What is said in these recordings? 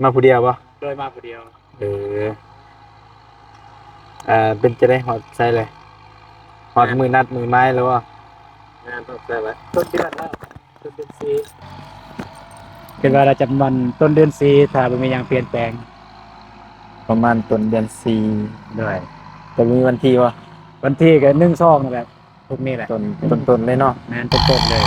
ມາຜູ້ດຽວບໍ່? ໂດຍ ມາຜູ້ດຽວ. ເອີ ເປັນຈັ່ງໃດ ຮອດໃສແລ້ວ? ຮອດມື້ນັດມື້ໝາຍແລ້ວບໍ່? ແມ່ນ ຮອດໃສແລ້ວ? ຕົ້ນເດືອນແລ້ວ ຕົ້ນເດືອນສີ່. ຄິດວ່າໜ້າຈະປະມານຕົ້ນເດືອນສີ່ ຖ້າບໍ່ມີຫຍັງປ່ຽນແປງ ປະມານຕົ້ນເດືອນສີ່. ໂດຍ ແຕ່ບໍ່ມີວັນທີບໍ່? ວັນທີກໍໜຶ່ງ ສອງ ນັ້ນແຫຼະ. ພວກນີ້ແຫຼະ ຕົ້ນ ຕົ້ນໆເລີຍເນາະ. ແມ່ນ ຕົ້ນໆເລີຍ.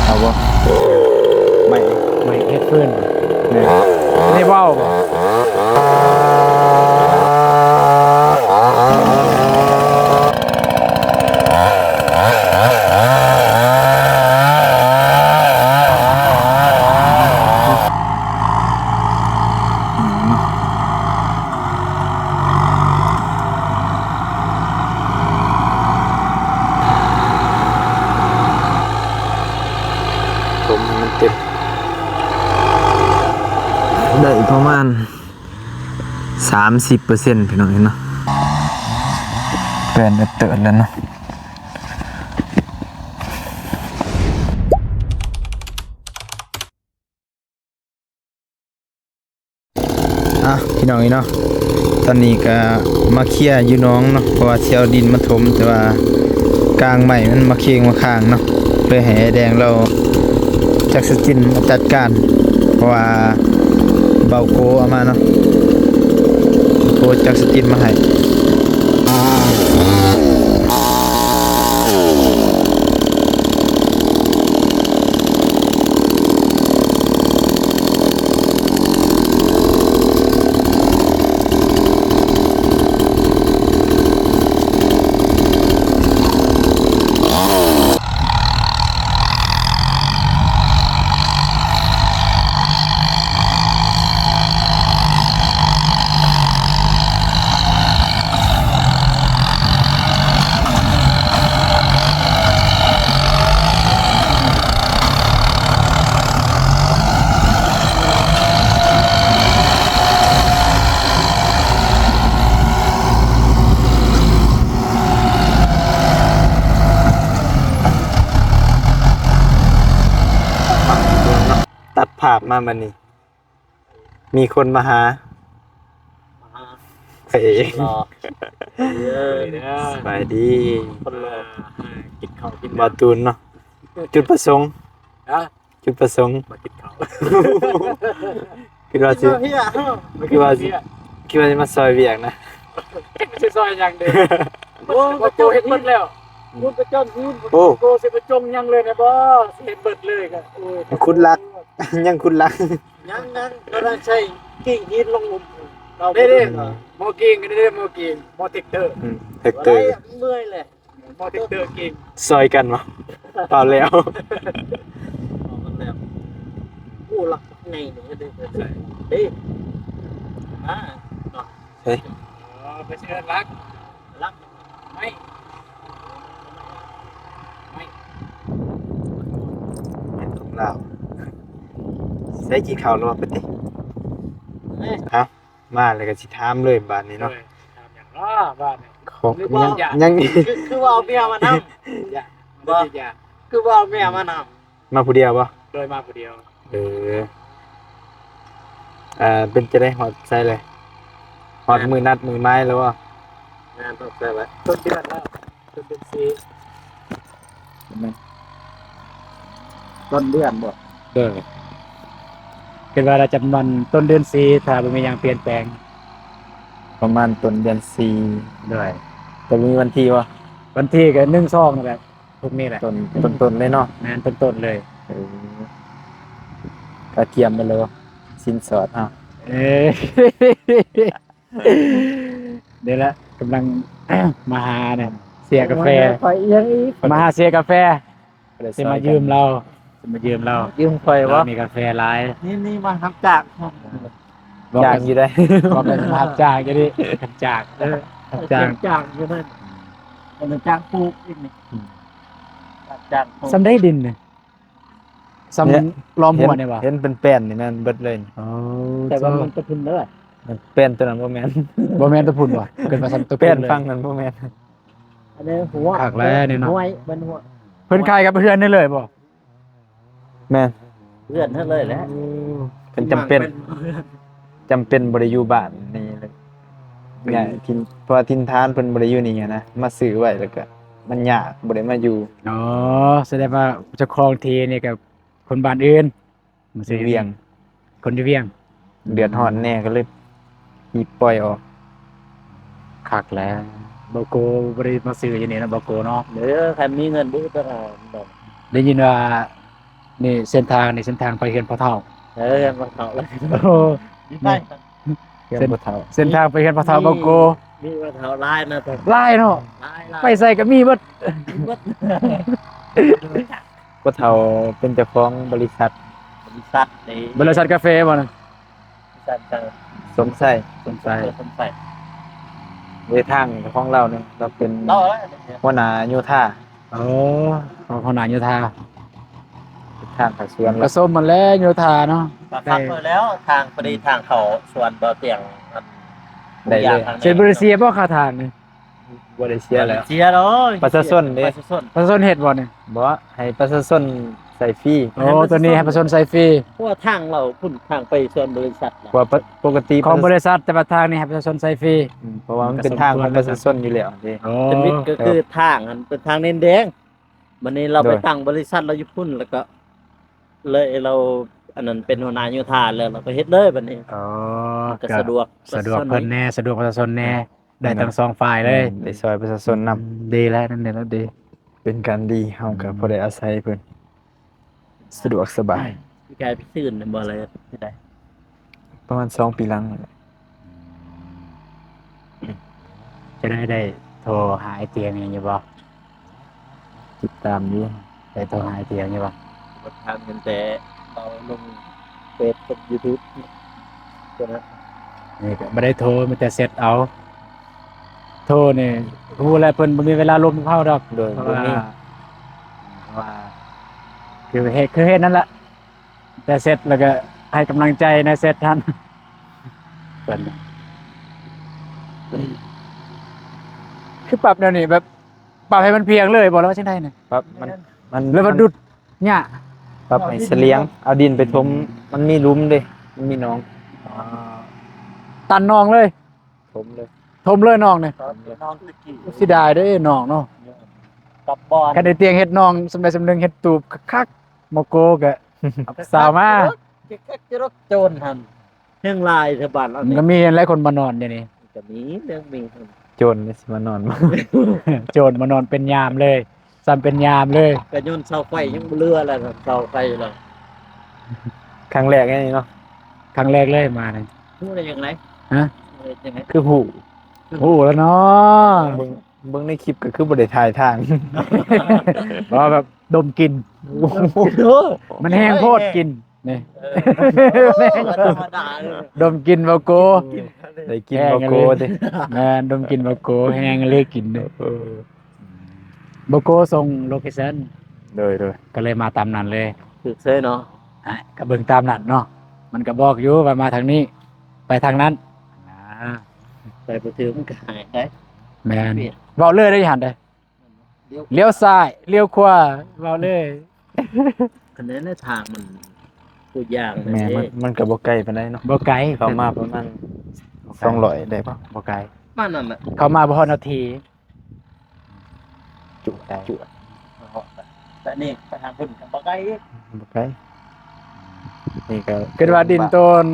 ເອົາບໍ່? ໄມ້ ໄມ້ເຮັດຟືນ ແມ່ນ ໄດ້ເວົ້າບໍ່? ໄດ້ປະມານສາມສິບເປີເຊັນ ພີ່ນ້ອງເອີຍເນາະ. ແປນເຕີດແລ້ວເນາະ. ອ່ະ ພີ່ນ້ອງເອີຍເນາະ, ຕອນນີ້ກະມາເຄຍຢູ່ໜອງເນາະ ເພາະວ່າຊິເອົາດິນມາຖົມ ແຕ່ວ່າກາງໄມ້ມັນມາເຄງມາຄາງເນາະ ເລີຍໃຫ້ອ້າຍແດງລາວຈັກສະຕິນມາຈັດການ ເພາະວ່າເບົາໂກເອົາມາເນາະ, ໂກຈັກສະຕິນມາໃຫ້. ຕັດພາບມາບັດນີ້ ມີຄົນມາຫາ ມາຫາ ເອີ ເອີ ສະບາຍດີ ຄົນຫຼໍ່ ກິນເຂົ້າກິນ ບ່າວຕູນເນາະ. ຈຸດປະສົງ ຮະ? ຈຸດປະສົງ ມາກິນເຂົ້າ ຄິດວ່າຊິ ມາເຮັດຫຍັງ? ຄິດວ່າຊິ ຄິດວ່າຊິມາຊ່ອຍວຽກນະ. ຊິຊ່ອຍຫຍັງເດ້? ໂອ້ ໂກເຮັດເບິດແລ້ວ ໂກຈະຈ່ອງຫີນ ໂອ້ ໂກຊິບໍ່ຈົ່ງຫຍັງເລີຍນະບໍ? ຊິເຮັດເບິດເລີຍກະ ໂອ້ຍ ຂຸດຫຼັກ ຍັງຂຸດຫຼັກ ຍັງ ຍັງ ກຳລັງໃສ່ກິ່ງຫີນລົງ ເດ້ ເດ້ ໝໍ້ກິ່ງ ເດ້ ໝໍ້ກິ່ງ ໝໍ້ແທັກເຕີ ອືມ ແທັກເຕີ ເມື່ອຍແຫຼະ. ໝໍ້ແທັກເຕີເກັ່ງ ຊ່ອຍກັນບໍ່? ເປົ່າແລ້ວ ເອົາແລ້ວ ໂອ້ ຫຼັກໃຫຍ່ນີ້ເດ້ ເດ້ ມາເນາະ ເອີ ໄປເຊີນຫຼັກ ຫຼັກໄມ້ ໄມ້ ເຮັດຂອງລາວ ໃສ່ກີ່ເຂົ້າລວກໄປຕິ ເອີ ເອົາ ມາແລ້ວກໍຊິຖາມເລີຍບາດນີ້ເນາະ. ໂດຍ ຖາມຫຍັງເນາະບາດນີ້? ຂອງ ຫຼືວ່າ ຍັງ ຍັງ ຄື ຄືວ່າເອົາເມຍມານຳ? ບໍ່ ຄືວ່າເອົາເມຍມານຳ? ມາຜູ້ດຽວບໍ່? ໂດຍ ມາຜູ້ດຽວ. ເອີ ເປັນຈັ່ງໃດ ຮອດໃສແລ້ວ? ຮອດມື້ນັດມື້ໝາຍແລ້ວບໍ່? ແມ່ນ ຮອດໃສແລ້ວ? ຕົ້ນເດືອນແລ້ວ. ຕົ້ນເດືອນສີ່ ແມ່ນ ຕົ້ນເດືອນບໍ່? ໂດຍ ຄິດວ່າໜ້າຈະປະມານຕົ້ນເດືອນສີ່ ຖ້າບໍ່ມີຫຍັງປ່ຽນແປງ ປະມານຕົ້ນເດືອນສີ່. ໂດຍ ແຕ່ບໍ່ມີວັນທີບໍ່? ວັນທີກໍໜຶ່ງ ສອງ ນັ້ນແຫຼະ ພວກນີ້ແຫຼະ ຕົ້ນ ຕົ້ນໆເລີຍເນາະ. ແມ່ນ ຕົ້ນໆເລີຍ. ເອີ ກະກຽມໄປແລ້ວ ສິນສອດເຮົາ? ເອີ ນີ້ແຫຼະ ກຳລັງມາຫານີ້ ເສຍກາແຟ ມາຫາເສຍກາແຟ ຊິມາຢືມລາວ ຊິມາຢືມລາວ ຢືມຂ້ອຍບໍ່? ລາວມີກາແຟຫຼາຍ ນີ້ ນີ້ມາຮັບຈ້າງ ຈ້າງຢູ່ໃດ໋ ບອກກັນຮັບຈ້າງຢູ່ນີ້ ຮັບຈ້າງ ເອີ ຮັບຈ້າງ ຈ້າງຢູ່ນັ້ນ ອັນນັ້ນຈ້າງປູກອີກນີ້ ອືມ ຮັບຈ້າງປູກ ສ່ຳໃດດິນນີ້? ສ່ຳລ້ອມຫົວນີ້ຫວາ? ເຫັນເປັນແປ້ນນີ້ແມ່ນເບິດເລີຍ. ອໍ ແຕ່ວ່າມັນຈະຂຶ້ນເດີ ແປ້ນຕົວນັ້ນບໍ່ແມ່ນ ບໍ່ແມ່ນຕົວພຸ້ນບໍ່? ເກີດມາຊ້ຳຕົວ ແປ້ນຝັ່ງນັ້ນບໍ່ແມ່ນ. ອັນນີ້ຫົວ ຄັກແລ້ວນີ້ເນາະ ຫ້ວຍ ເປັນຫົວ ເພິ່ນຂາຍກັບເຮືອນນີ້ເລີຍບໍ່? ແມ່ນ ເຮືອນເຮົາເລີຍແຫຼະ. ໂອ້ ເພິ່ນຈຳເປັນ ເປັນ ຈຳເປັນບໍ່ໄດ້ຢູ່ບ້ານນີ້ເລີຍ ຍ້າຍຖິ່ນ ເພາະວ່າຖິ່ນຖານເພິ່ນບໍ່ໄດ້ຢູ່ນີ້ນະ ມາຊື້ໄວ້ ແລ້ວກະມັນຍາກ ບໍ່ໄດ້ມາຢູ່. ອໍ ສະແດງວ່າເຈົ້າຂອງທີ່ນີ້ກະຄົນບ້ານອື່ນ ມາຊື້ຢູ່ວຽງ ຄົນຢູ່ວຽງ ເດືອດຮ້ອນແດ່ ກໍເລີຍ ທີ່ປ່ອຍອອກ. ຄັກແລ້ວ ບໍ່ໂກບໍ່ໄດ້ມາຊື້ຢູ່ນີ້ນະ ບໍ່ໂກເນາະ. ເອີ ຄັນມີເງິນບໍ່ຕ້ອງເອົາດອກ. ໄດ້ຍິນວ່ານີ້ເສັ້ນທາງນີ້ ເສັ້ນທາງໄປເຮືອນພໍ່ເຖົ້າ. ເອີ ເຮືອນພໍ່ເຖົ້າແລ້ວ. ໂອ້ ເຮືອນພໍ່ເຖົ້າ ເສັ້ນທາງໄປເຮືອນພໍ່ເຖົ້າ ມີ ບໍ່ໂກ ມີພໍ່ເຖົ້າຫຼາຍນະ. ຫຼາຍເນາະ ຫຼາຍໆ ໄປໃສກໍມີເບິດ ມີເບິດ. ພໍ່ເຖົ້າເປັນເຈົ້າຂອງບໍລິສັດ ບໍລິສັດນີ້ ບໍລິສັດກາເຟບໍ່ນະ? ບໍລິສັດ ສົມໄຊ ສົມໄຊ ສົມໄຊ ເວທາງຂອງລາວນີ້ ລາວເປັນ ລາວ ຫົວໜ້າໂຍທາ. ອໍ ຫົວໜ້າໂຍທາ ເປັນທາງເຂົ້າສວນ ກະສົມຫັ້ນແຫຼະໂຍທາເນາະ. ກໍຄັກ ໄດ້ ແລ້ວທາງ ພໍດີທາງເຂົ້າສວນບໍ່ຕຽງ ອັນ ໄດ້ເລີຍ. ເສດບໍ່ໄດ້ເສຍບໍ່ຄ່າທາງນີ້? ບໍ່ໄດ້ເສຍແລ້ວ ເສຍດອກ ປະຊາຊົນເດ້ ປະຊາຊົນ ປະຊາຊົນເຮັດບໍ່ນີ້? ບໍ່ ໃຫ້ປະຊາຊົນໃຊ້ຟຣີ. ໂອ້ ໂຕນີ້ໃຫ້ປະຊາຊົນໃຊ້ຟຣີ ເພາະວ່າທາງລາວພຸ້ນ ທາງໄປສວນບໍລິສັດ. ເພາະວ່າ ປະ ປົກກະຕິຂອງບໍລິສັດ ແຕ່ວ່າທາງນີ້ໃຫ້ປະຊາຊົນໃຊ້ຟຣີ. ອືມ ເພາະວ່າມັນເປັນທາງຂອງປະຊາຊົນຢູ່ແລ້ວເດ້. ໂອ້ ຈະມິດກໍຄືທາງຫັ້ນເປັນທາງແດງໆ ບັດນີ້ລາວໄປຕັ້ງບໍລິສັດລາວຢູ່ພຸ້ນ ແລ້ວກໍເລີຍລາວ ອັນນັ້ນເປັນຫົວໜ້າໂຍທາແລ້ວ ລາວກໍເຮັດເລີຍບັດນີ້. ອໍ ກໍສະດວກ ສະດວກເພິ່ນແດ່ ສະດວກປະຊາຊົນແດ່. ໄດ້ທັງສອງຝ່າຍເລີຍ ແມ່ນ ໄດ້ຊ່ອຍປະຊາຊົນນຳ. ອືມ ດີແລ້ວ ນັ້ນແຫຼະດີ ເປັນການດີ ເຮົາກໍ ອືມ ພໍໄດ້ອາໄສເພິ່ນ ສະດວກສະບາຍ. ປີກາຍໄປຊື້ນຳບໍ່ ຫຼືຈັ່ງໃດ? ປະມານສອງປີຫຼັງນັ້ນແຫຼະ. ອືມ ຈະໄດ້ ໄດ້ໂທຫາອ້າຍຕຽງຫຍັງຢູ່ບໍ່? ຕິດຕາມຢູ່. ໄດ້ໂທຫາອ້າຍຕຽງຢູ່ບໍ່? ບໍ່ທັນ ເຫັນແຕ່ລາວລົງເຟສກັບຢູທູບເທົ່ານັ້ນ. ນີ້ກໍບໍ່ໄດ້ໂທ ມີແຕ່ແຊັດເອົາ. ໂທນີ້ຮູ້ແລ້ວເພິ່ນບໍ່ມີເວລາລົມກັບເຮົາດອກ. ໂດຍ ບໍ່ມີ ເພາະວ່າ ເພາະວ່າຄືເຮັດ ຄືເຮັດນັ້ນລະ ແຕ່ແຊັດແລ້ວກໍໃຫ້ກຳລັງໃຈໃນແຊັດຫັ້ນ. ເພິ່ນ ຄືປັບແນວນີ້ແບບ ປັບໃຫ້ມັນພຽງເລີຍບໍ່ ຫຼືວ່າຈັ່ງໃດນີ້? ປັບມັນ ມັນ ຫຼືວ່າດຸດຫຍ້າ? ປັບໃຫ້ສະຫຼຽງ ເອົາດິນໄປຖົມ ມັນມີຫຼຸມເດ້ ມັນມີໜອງ. ອໍ ຕັນໜອງເລີຍ? ຖົມເລີຍ ຖົມເລີຍໜອງນີ້. ເສຍດາຍເດ້ໜອງເນາະ ກັບບ່ອນ ຄັນໄດ້ຕຽງເຮັດໜອງສ່ຳໃດສ່ຳໜຶ່ງ ເຮັດຕູບຄັກໆ ມະໂກກະເອົາສາວມາ. ຄັກໆ ໂຈນຫັ້ນ ແຮ່ງຫຼາຍແຖວບ້ານເຮົາ ມັນກໍມີຫັ້ນແຫຼະຄົນມານອນຢູ່ນີ້ ກໍມີເລື່ອງມີ ໂຈນຊິມານອນ ໂຈນມານອນເປັນຍາມເລີຍ ສ່ຳເປັນຍາມເລີຍ. ກໍຍ້ອນເສົາໄຟຍັງບໍ່ເຫຼືອແລ້ວ ເສົາໄຟລະ ຄັ້ງແລກນີ້ເນາະ ຄັ້ງແລກເລີຍມານີ້. ຮູ້ໄດ້ຈັ່ງໃດ? ຮະ? ຮູ້ໄດ້ຈັ່ງໃດ? ຄືຮູ້ ຮູ້ແລ້ວເນາະ ເບິ່ງ ເບິ່ງໃນຄລິບກໍຄືບໍ່ໄດ້ຖ່າຍທາງ ເພາະວ່າແບບດົມກິ່ນ ໂອ້ ມັນແຮງໂພດກິ່ນ. ນີ້ ເອີ ບໍ່ທຳມະດາເລີຍ ດົມກິ່ນເບົາໂກ ໄດ້ກິ່ນເບົາໂກຕິ. ແມ່ນ ດົມກິ່ນເບົາໂກ ແຮງເລີຍກິ່ນນີ້. ເອີ ເບົາໂກສົ່ງໂລເຄຊັນ ໂດຍໆ ກໍເລີຍມາຕາມນັ້ນເລີຍ ຖືກເຊີຍເນາະ. ອ່ະ ກໍເບິ່ງຕາມນັ້ນເນາະ ມັນກໍບອກຢູ່ວ່າມາທາງນີ້ ໄປທາງນັ້ນ ອ່າ ໄປບໍ່ຖືກມັນກໍຫາຍໄດ້. ແມ່ນ ເວົ້າເລີຍໄດ້ຫັ້ນເດ້. ລ້ຽວຊ້າຍລ້ຽວຂວາ ເວົ້າເລີຍ. ຄັນແມ່ນໃນທາງມັນ ຜູ້ຢ່າງ ແມ່ນ ມັນ ມັນກໍບໍ່ໄກປານໃດເນາະ ບໍ່ໄກ ເຂົ້າມາປະມານ ບໍ່ໄກ ສອງຮ້ອຍໄດ້ບໍ່? ບໍ່ໄກ ປະມານນັ້ນແຫຼະ ເຂົ້າມາບໍ່ຮອດນາທີ ຈຸໄດ້ ຈຸ ແຕ່ນີ້ໄປທາງພຸ້ນກໍບໍ່ໄກອີກ ບໍ່ໄກ. ນີ້ກໍ ຄິດວ່າດິນໂຕນ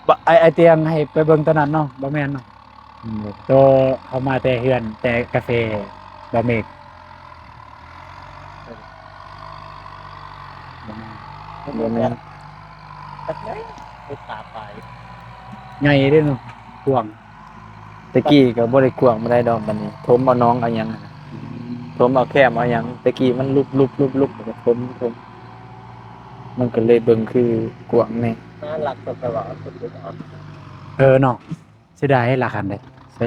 ບ- ໄອ້ ໄອ້ຕຽງໃຫ້ໄປເບິ່ງໂຕນັ້ນເນາະ ບໍ່ແມ່ນເນາະ ອືມ ໂຕເຮົາມາແຕ່ເຮືອນ ແຕ່ກາເຟ ບໍ່ເມກ ບໍ່ແມ່ນ ບໍ່ແມ່ນ ໃຫຍ່ເດ້ເນາະ ກວ້າງ. ແຕ່ກີ້ກໍບໍ່ໄດ້ກວ້າງປານໃດດອກ ບັດນີ້ຖົມເອົາໜອງເອົາຫຍັງ ອືມ ຖົມເອົາແຄມເອົາຫຍັງ ແຕ່ກີ້ມັນຫຼຸບໆໆ ແລ້ວກໍຖົມ ຖົມ ມັນກໍເລີຍເບິ່ງຄືກວ້າງແດ່. ເອີເນາະ ເສຍດາຍຫຼັກຫັ້ນເດ້ ໃສ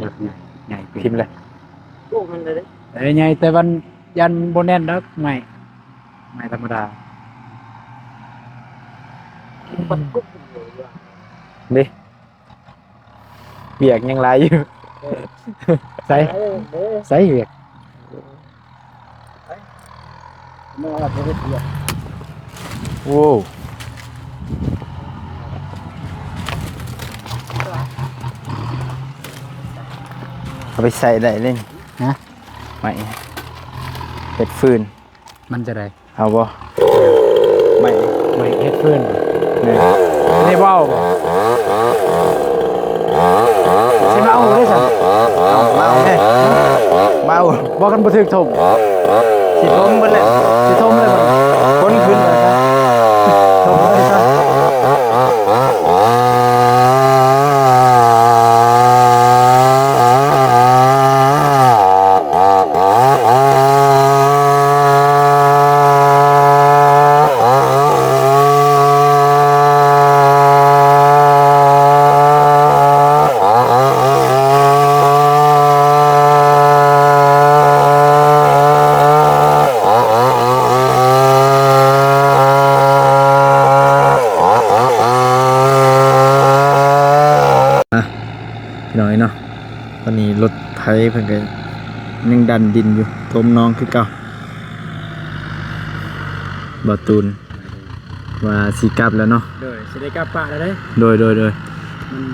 ຫຼັກໃຫຍ່ ໃຫຍ່ ຖິ້ມເລີຍ ໂອ້ ມັນເລີຍເດ້ ເອີ ໃຫຍ່ ແຕ່ມັນຢ້ານບໍ່ແໜ້ນດອກ ໄມ້ ໄມ້ທຳມະດາ. ເດ້ ວຽກຍັງຫຼາຍຢູ່. ເອີ ໃສ ເອີ ໃສວຽກ ໂອ້ ເອົາໄປໃສ່ໄດ້ເລີຍ ຮະ ໄມ້ເຮັດຟືນ ມັນຈະໄດ້ ເອົາບໍ່? ໄມ້ ໄມ້ເຮັດຟືນ ນີ້ ນີ້ບໍ່ເອົາບໍ່? ຊິມາເອົາເດ້ຊັ້ນ ເອົາ ມາເອົາເດ້ ມາເອົາ ບໍ່ ຄັນບໍ່ຖືກຖົມ ຊິຖົມເບິດແລ້ວ ຊິຖົມເລີຍ ຄົນຂຶ້ນເລີຍຊະ ຖົມເລີຍຊະ. ພີ່ນ້ອງເອີຍເນາະ ຕອນນີ້ລົດໄຖເພິ່ນກໍຍັງດັນດິນຢູ່ ຖົມໜອງຄືເກົ່າ. ບ່າວຕູນວ່າຊິກັບແລ້ວເນາະ ໂດຍ ຊິໄດ້ກັບປະແລ້ວເດ້ ໂດຍ ໂດຍ ໂດຍ ມັນ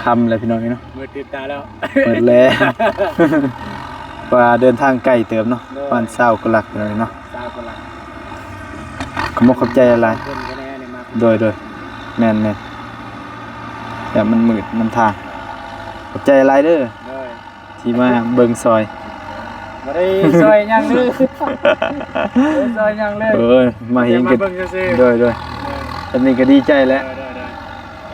ຄ່ຳແລ້ວພີ່ນ້ອງເອີຍເນາະ ມືດຕື່ນຕາແລ້ວ ມືດແລ້ວ ວ່າເດີນທາງໄກເຕີບເນາະ ໂດຍ ປະມານຊາວກວ່າຫຼັກພີ່ນ້ອງເອີຍເນາະ ຊາວກວ່າຫຼັກ ຂອບອົກຂອບໃຈຫຼາຍໆ ເພິ່ນກໍແນ່ນີ້ມາ ໂດຍ ໂດຍ ແມ່ນໆ ແບບມັນມືດນຳທາງ ຂອບໃຈຫຼາຍເດີ ໂດຍ ທີ່ມາເບິ່ງຊ່ອຍ ບໍ່ໄດ້ຊ່ອຍຫຍັງເລີຍ ບໍ່ໄດ້ຊ່ອຍຫຍັງເລີຍ ໂອ້ຍ ມາເຫັນ ມາເບິ່ງຊື່ໆ ໂດຍ ໂດຍ ເອີ ອັນນີ້ກໍດີໃຈແຫຼະ ໂດຍ ໂດຍ ໂດຍ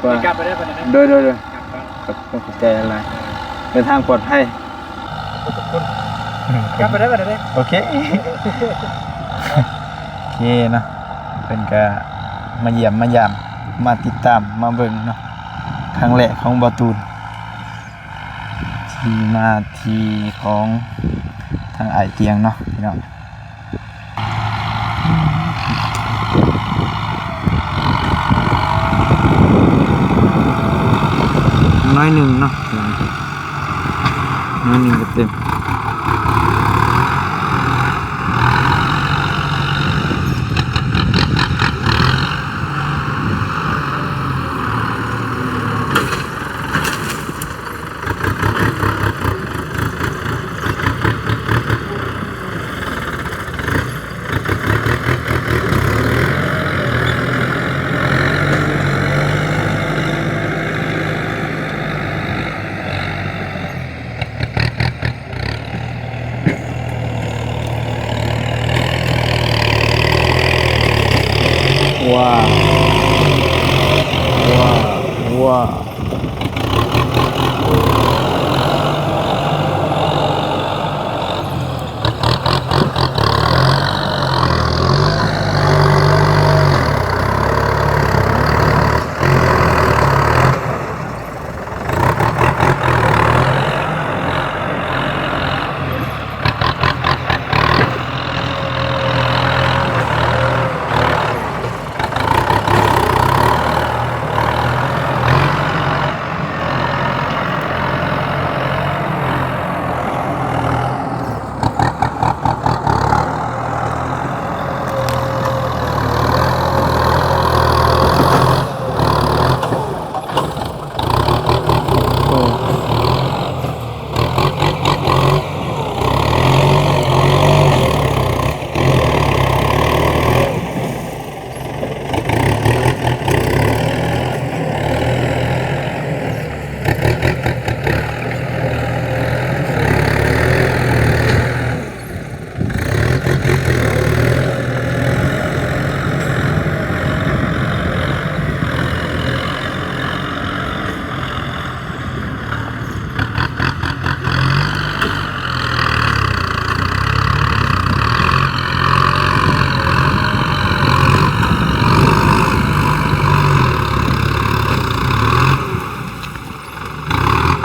ວ່າ ກັບໄປໄດ້ປານໃດ ໂດຍ ໂດຍ ໂດຍ ກັບກ່ອນ ຂອບ ຂອບໃຈຫຼາຍໆ ເດີນທາງປອດໄພ ຂອບຄຸນ ກັບໄປໄດ້ປານໃດ ໂອເຄ ໂອເຄເນາະ ເພິ່ນກໍມາຢ້ຽມມາຢາມ ມາຕິດຕາມມາເບິ່ງເນາະ ຄັ້ງແລກຂອງບ່າວຕູນ ທີ່ມາທີ່ຂອງທາງອ້າຍຕຽງເນາະພີ່ນ້ອງ ໜ້ອຍໜຶ່ງເນາະ ໜ້ອຍໜຶ່ງກໍເຕັມ. ວ້າວ ວ້າວ ວ້າວ.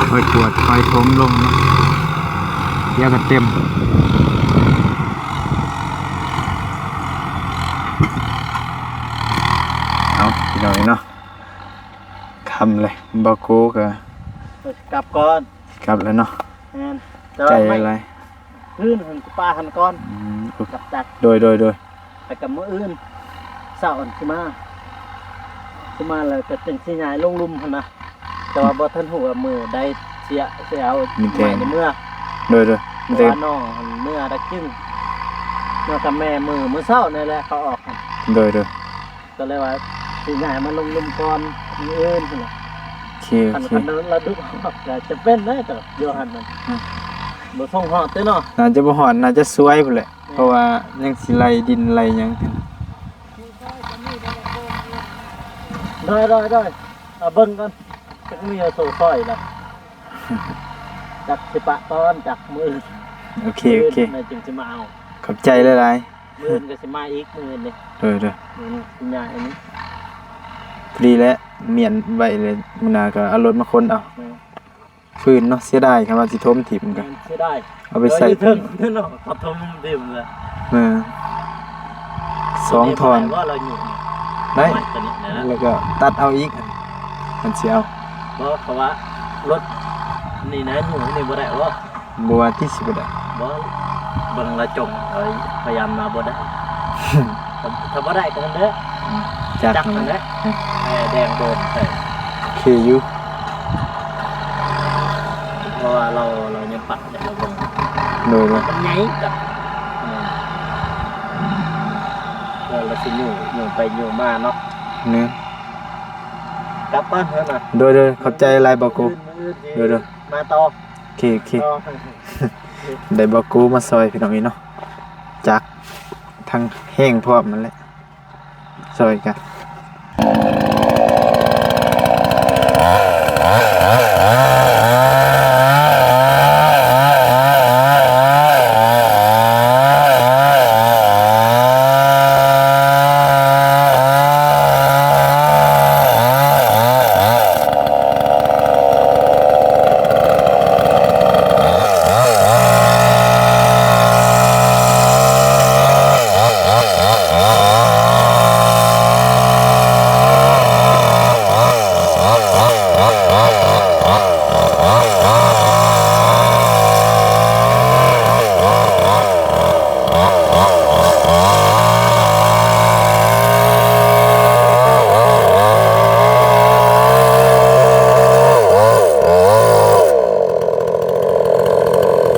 ຄ່ອຍກວດ ຄ່ອຍຖົມລົງເນາະ ດຽວກໍເຕັມ. ເອົາ ພີ່ ອຳແຫຼະ ບ່າວໂກກໍ ເອີ ກັບກ່ອນ ກັບແລ້ວເນາະ. ແມ່ນ ແຕ່ວ່າ ໃຈ ໄມ້ ຫຼາຍ ພື້ນຫັ້ນ ປ່າຫັ້ນກ່ອນ. ອືມ ກັບຈັກ ໂດຍ ໂດຍ ໂດຍ. ແລ້ວກໍມື້ອື່ນເຊົ້າຫັ້ນຊິມາ ຊິມາແລ້ວກໍຈັ່ງຊິຍ້າຍລົງລຸ່ມຫັ້ນນະ. ແຕ່ວ່າບໍ່ທັນຮູ້ວ່າມື້ໃດຊິ ຊິເອົາໄມ້ນີ້ເມືອ. ໂດຍ ໂດຍ ເພາະວ່ານ້ອງຫັ້ນເມືອດັກຈຶ່ງ ເມືອກັບແມ່ມື້ ມື້ເຊົ້ານີ້ແຫຼະເຂົາອອກຫັ້ນ. ໂດຍ ໂດຍ. ກໍເລີຍວ່າຊິຍ້າຍມາລົງລຸ່ມກ່ອນມື້ອື່ນພຸ້ນແຫຼະ. ໂອເຄ ໂອເຄ. ຄັນລະດຸອອກກໍຈະເປັນໄດ້ ແຕ່ຢູ່ຫັ້ນນະ ອືມ ບໍ່ສົ່ງຮອດຕິເນາະ. ໜ້າຈະບໍ່ຮອດ ໜ້າຈະສວຍພຸ້ນແຫຼະ. ແມ່ນ ເພາະວ່າຍັງຊິໄລ່ດິນໄລ່ຫຍັງກັນ. ໂດຍ ໂດຍ ໂດຍ. ເອົາເບິ່ງກ່ອນ ຈັກມີໂຊຊ່ອຍລະ ຈັກຊິປະຕອນ ຈັກມື້. ໂອເຄ ໂອເຄ. ມື້ອື່ນຈັ່ງຊິມາເອົາ. ຂອບໃຈຫຼາຍໆ. ມື້ອື່ນກໍຊິມາອີກ ມື້ອື່ນນີ້. ໂດຍ ໂດຍ. ມື້ນີ້ຊິຍ້າຍອັນນີ້ ພໍດີແຫຼະ ມ້ຽນໄວ້ເລີຍ ມື້ໜ້າກໍເອົາລົດມາຂົນເອົາ. ແມ່ນ. ຟືນເນາະ ເສຍດາຍ ຄັນວ່າຊິຖົມຖິ້ມກໍ ແມ່ນ ເສຍດາຍ ເອົາໄປໃສ່ ເອີ ຢູ່ເທິງເນາະ ເຂົາຖົມຖິ້ມແລ້ວ. ເອີ ສອງທ່ອນ ໄດ້ບໍ່ ລາວຢູ່ນີ້? ໄດ້ ໄມ້ຕົວນີ້ນະ ແລ້ວກໍຕັດເອົາອີກ ຄັນຊິເອົາ. ບໍ່ ເພາະວ່າລົດນີ້ນະ ຢູ່ນີ້ບໍ່ໄດ້ບໍ່? ບໍ່ວ່າຕິ ຊິບໍ່ໄດ້. ບໍ່ ເບິ່ງລະຈົ່ງ ເອີຍ ພະຍາຍາມມາບໍ່ໄດ້. ຖ້າ ຖ້າບໍ່ໄດ້ກໍນັ້ນເດີ ຈັກ ຈັກຫັ້ນແຫຼະ ແຕ່ແດງໂດນໃສ່. ໂອເຄຢູ່ ເພາະວ່າລາວ ລາວຍັງປັດໃຫ້ເຮົາເບິ່ງ. ໂດຍ ໂດຍ. ມັນໃຫຍ່ຈັກ ເອີ ລາວຊິຍູ້ ຍູ້ໄປຍູ້ມາເນາະ. ແມ່ນ. ກັບກ່ອນເດີນະ. ໂດຍ ໂດຍ. ຂອບໃຈຫຼາຍ ບ່າວໂກ. ມື້ອື່ນ ມື້ອື່ນຊິ ໂດຍ ໂດຍ. ມາຕໍ່. ໂອເຄ ໂອເຄ. ໄດ້ບ່າວໂກມາຊ່ອຍ ພີ່ນ້ອງເອີຍເນາະ. ຈັກທັງແຮງພ້ອມນັ້ນແຫຼະ ຊ່ອຍກັນ.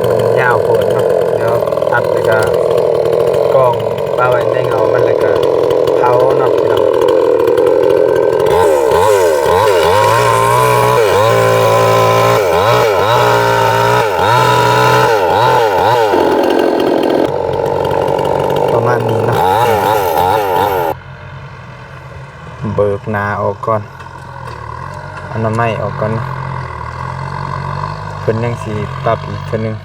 ມັນຍາວໂພດເນາະ ດຽວຕັດແລ້ວກະກອງປະໄວ້ໃນເຫງົາມັນ ແລ້ວກະເຜົາເນາະ ພີ່ນ້ອງ. ປະມານນີ້ເນາະ ເບີກໜ້າອອກກ່ອນ ອະນາໄມອອກກ່ອນເນາະ ເພິ່ນຍັງຊິປັບອີກເທື່ອໜຶ່ງ.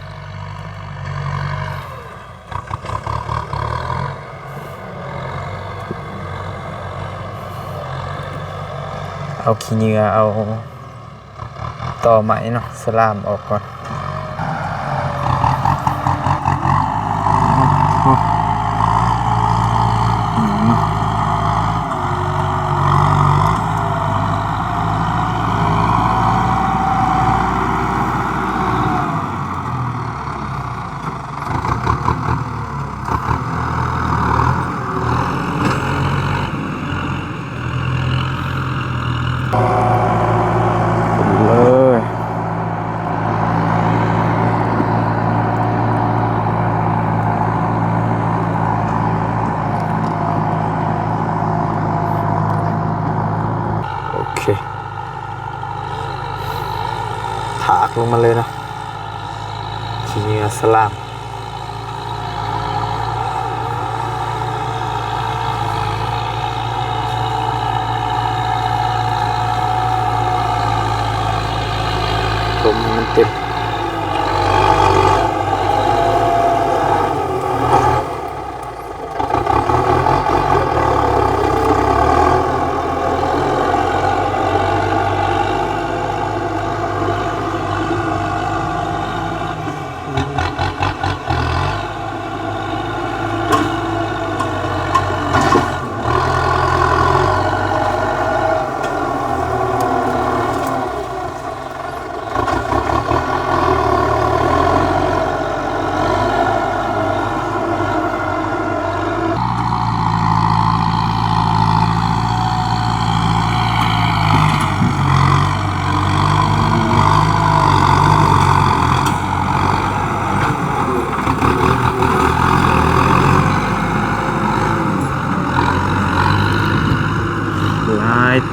ເອົາຂີ້ເຫຍື້ອ ເອົາ ຕໍໄມ້ເນາະ ສະລາມອອກກ່ອນ. ເລີຍ ໂອເຄ ຖາກລົງມາເລີຍເນາະ ຂີ້ເຫຍື້ອສະຫຼາມ. ຖົມໃຫ້ມັນເຕັມ. ອືມ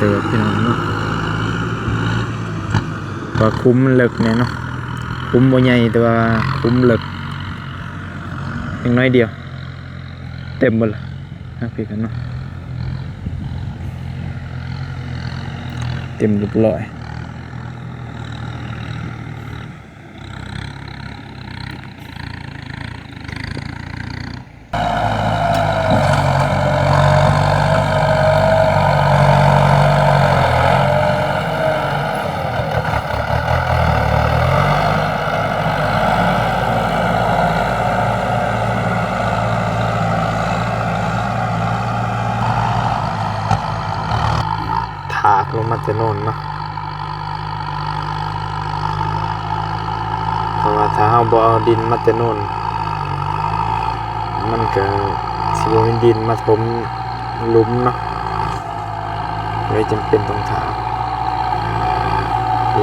ພີ່ນ້ອງເນາະ ວ່າຂຸມມັນເລິກແດ່ເນາະ ຂຸມບໍ່ໃຫຍ່ ແຕ່ວ່າຂຸມເລິກ ຍັງໜ້ອຍດຽວ ເຕັມເບິດລະ ເອົາ ພີ່ກັນເນາະ ເຕັມຮຽບຮ້ອຍ. ຖາກລົງມາແຕ່ໂນ້ນເນາະ ເພາະວ່າຖ້າເຮົາບໍ່ເອົາດິນມາແຕ່ໂນ້ນ ມັນກະຊິບໍ່ມີດິນມາຖົມ ຫຼຸມເນາະ ເລີຍຈຳເປັນຕ້ອງຖາກ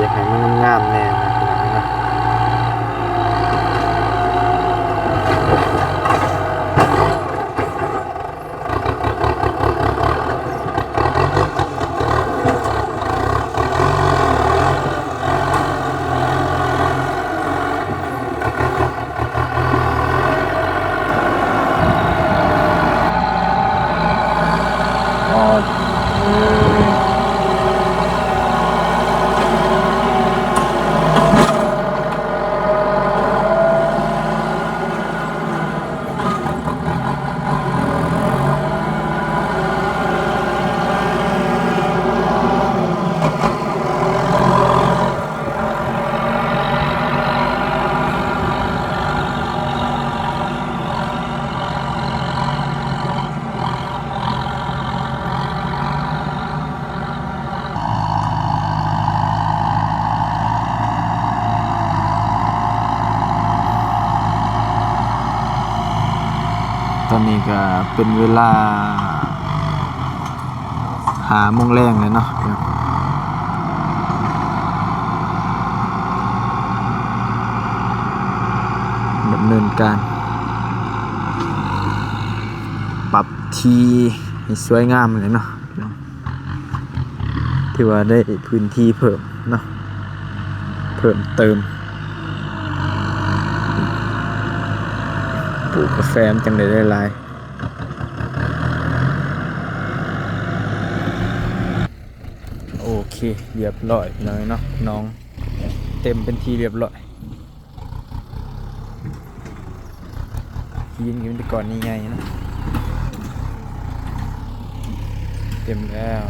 ຢາກໃຫ້ມັນງາມໆແດ່ນະ ພີ່ນ້ອງເນາະ. ຕອນນີ້ກະເປັນເວລາ ຫ້າໂມງແລງແລ້ວເນາະ ດຳເນີນການປັບທີ່ໃຫ້ສວຍງາມແລ້ວເນາະ ຖືວ່າໄດ້ພື້ນທີ່ເພີ່ມເນາະ ເພີ່ມເຕີມ ປູກກາແຟມັນຈັ່ງໄດ້ຫຼາຍໆ. ໂອເຄ ຮຽບຮ້ອຍພີ່ນ້ອງເນາະ ໜອງເຕັມເປັນທີ່ຮຽບຮ້ອຍ ຫີນກໍມີແຕ່ກ້ອນໃຫຍ່ໆເນາະ ເຕັມແລ້ວ.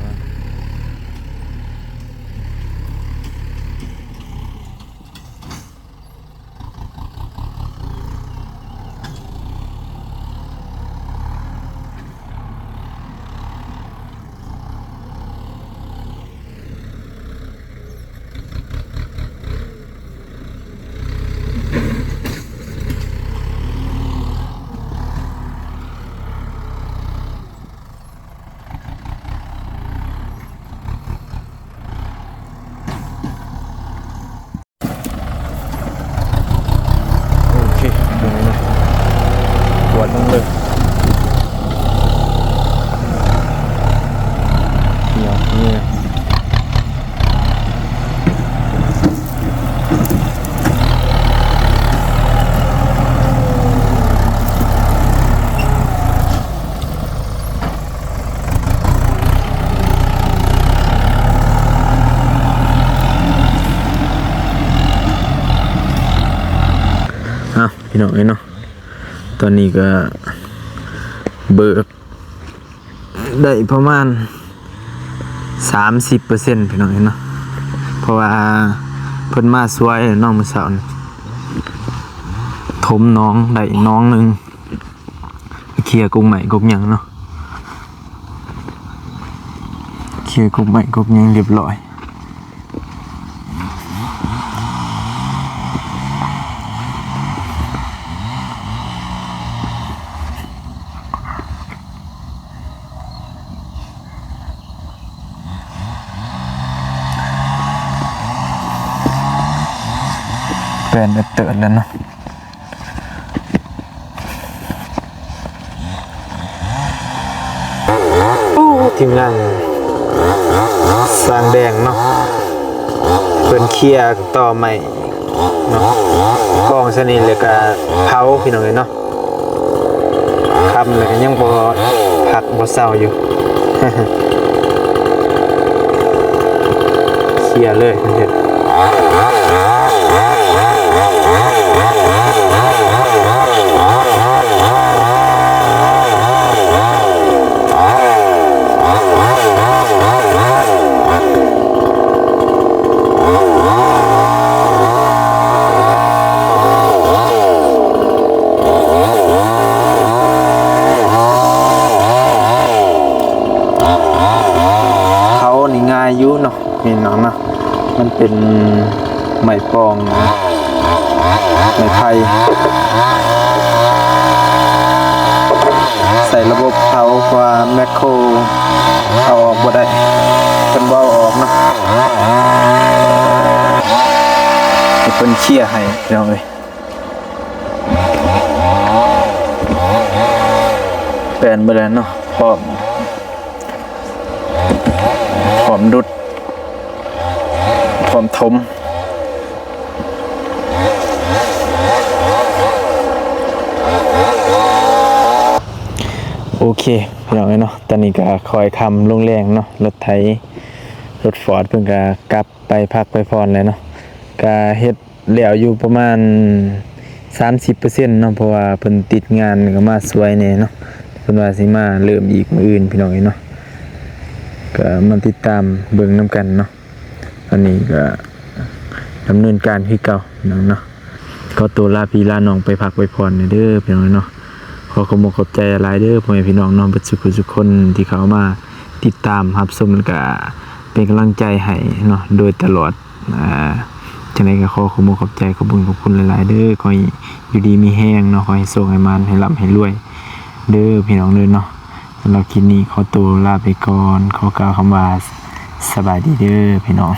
ໂອເຄ ເບິ່ງເລີຍ ກວດເບິ່ງເລີຍ ໜຽວເນີຍ. ອ້າວ ພີ່ນ້ອງເອີຍເນາະ ຕອນນີ້ກະເບີກໄດ້ປະມານສາມສິບເປີເຊັນ ພີ່ນ້ອງເອີຍເນາະ ເພາະວ່າເພິ່ນມາຊ່ວຍເນາະ ມື້ເຊົ້ານີ້ ຖົມໜອງໄດ້ໜອງໜຶ່ງ. ເຄຍກົກໄມ້ກົກຫຍັງເນາະ ເຄຍກົກໄມ້ກົກຫຍັງຮຽບຮ້ອຍ. ແປນເຕີດແລ້ວເນາະ. ໂອ້ ທີມງານ ກາງແດງເນາະ ເພິ່ນເຄຍຕໍໄມ້ເນາະ ກອງຊະນີ້ ແລ້ວກະເຜົາ ພີ່ນ້ອງເອີຍເນາະ. ຄ່ຳແລ້ວກໍຍັງບໍ່ພັກບໍ່ເຊົາຢູ່ ເຄຍເລີຍເພິ່ນເຮັດ. ເຜົານີ້ງ່າຍຢູ່ເນາະ ແມ່ນເນາະ ມັນເປັນໄມ້ປອງ ໄມ້ໄຜ່ ໃຊ້ລະບົບເຜົາ ເພາະວ່າແມັກໂຄເອົາອອກບໍ່ໄດ້ ເພິ່ນບໍ່ເອົາອອກເນາະ ໃຫ້ເພິ່ນເຄຍໃຫ້ ພີ່ນ້ອງເອີຍ. ແປນເບິດແລ້ວເນາະ ພ້ອມ ພ້ອມດຸດ ພ້ອມຖົມ. ໂອເຄ ພີ່ນ້ອງເອີຍເນາະ ຕອນນີ້ກໍຄ່ອຍຄ່ຳລົງແລງເນາະ ລົດໄຖ ລົດຟອດເພິ່ນກໍກັບໄປພັກໄປຜ່ອນແລ້ວເນາະ ກໍເຮັດ ແລ້ວຢູ່ປະມານສາມສິບເປີເຊັນເນາະ ເພາະວ່າເພິ່ນຕິດງານ ກໍມາຊ່ວຍແດ່ເນາະ ເພິ່ນວ່າຊິມາເລີ່ມອີກມື້ອື່ນ ພີ່ນ້ອງເອີຍເນາະ ກໍມາຕິດຕາມເບິ່ງນຳກັນເນາະ. ອັນນີ້ກໍດຳເນີນການຄືເກົ່າ ພີ່ນ້ອງເນາະ. ຂໍໂຕລາພີ່ລານ້ອງໄປພັກໄປຜ່ອນແດ່ເດີ ພີ່ນ້ອງເນາະ. ຂໍຂອບອົກຂອບໃຈຫຼາຍເດີ ພໍ່ແມ່ພີ່ນ້ອງເນາະ ເບິດສູ່ຜູ້ສູ່ຄົນທີ່ເຂົ້າມາຕິດຕາມຮັບຊົມ ແລ້ວກະເປັນກຳລັງໃຈໃຫ້ເນາະ ໂດຍຕະຫຼອດ. ອ່າ ຈັ່ງໃດກໍຂໍຂອບອົກຂອບໃຈ ຂອບບຸນຂອບຄຸນຫຼາຍໆເດີ. ຂໍໃຫ້ຢູ່ດີມີແຮງເນາະ ຂໍໃຫ້ໂຊກໃຫ້ໝານ ໃຫ້ລ່ຳໃຫ້ລວຍເດີພີ່ນ້ອງເດີເນາະ. ສຳລັບຄລິບນີ້ຂໍໂຕລາໄປກ່ອນ ຂໍກ່າວຄຳວ່າ ສະບາຍດີເດີພີ່ນ້ອງ.